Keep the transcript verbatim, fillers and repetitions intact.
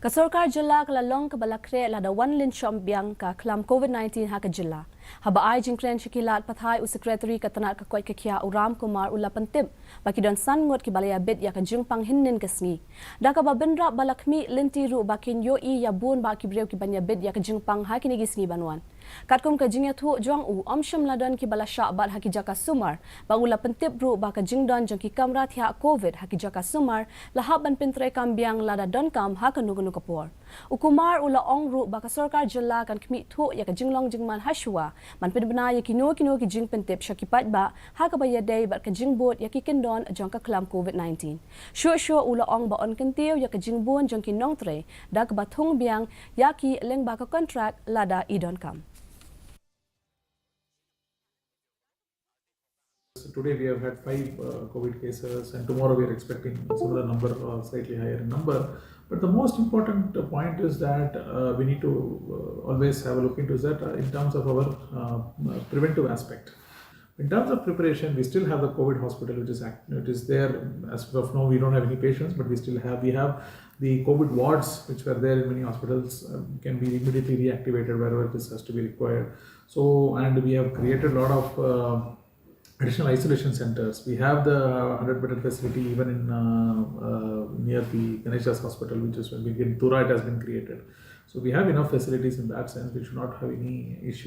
Ka sorkar jylla ka la long kaba la khreh lada wan lynshop biang ka khlam covid nineteen ha ka jylla. Haba ai jingkren sha ki lad pathai, u Secretary ka tnad ka koit ka khiah u Ram Kumar u la pyntip ba ki don san ngut kiba la ïabit ïa ka jingpang hynnin ka sngi, da kaba bynrap ba la khmih lynti ruh ba kin ïohi ïa bun bah ki briew ki ban ïabit ïa ka jingpang ha kine ki sngi ban wan. Katkum ka jingïathuh jong u, ym shym la don kiba la shah bat ha ki jaka sumar, bad u la pyntip ruh ba ka jingdon jong ki kamra thiah covid ha ki jaka sumar la hap ban pyntreikam biang lada donkam ha kano kano ka por. U Kumar u la ong ruh ba ka sorkar jylla kan khmih thuh ïa ka jinglong jingman hashwa ban pynbna ïa kino kino ki jingpyntip sha ki paidbah ha kaba ïadei bad ka jingbud ïa ki kyndon jong ka khlam covid nineteen. Shuh shuh u la ong ba yn kyntiew ïa ka jingbun jong ki nongtrei da kaba thung biang ïa ki lyngba ka kontrak lada i donkam. Today we have had five uh, COVID cases, and tomorrow we are expecting similar number or slightly higher in number. But the most important uh, point is that uh, we need to uh, always have a look into that uh, in terms of our uh, preventive aspect. In terms of preparation, we still have the COVID hospital, which is act- it is there as of now. We don't have any patients, but we still have we have the COVID wards, which were there in many hospitals, um, can be immediately reactivated wherever this has to be required. So, and we have created a lot of uh, additional isolation centers. We have the hundred bedded facility even in uh, uh, near the Ganesh Das Hospital, which is in Tura, it has been created. So we have enough facilities in that sense. We should not have any issue.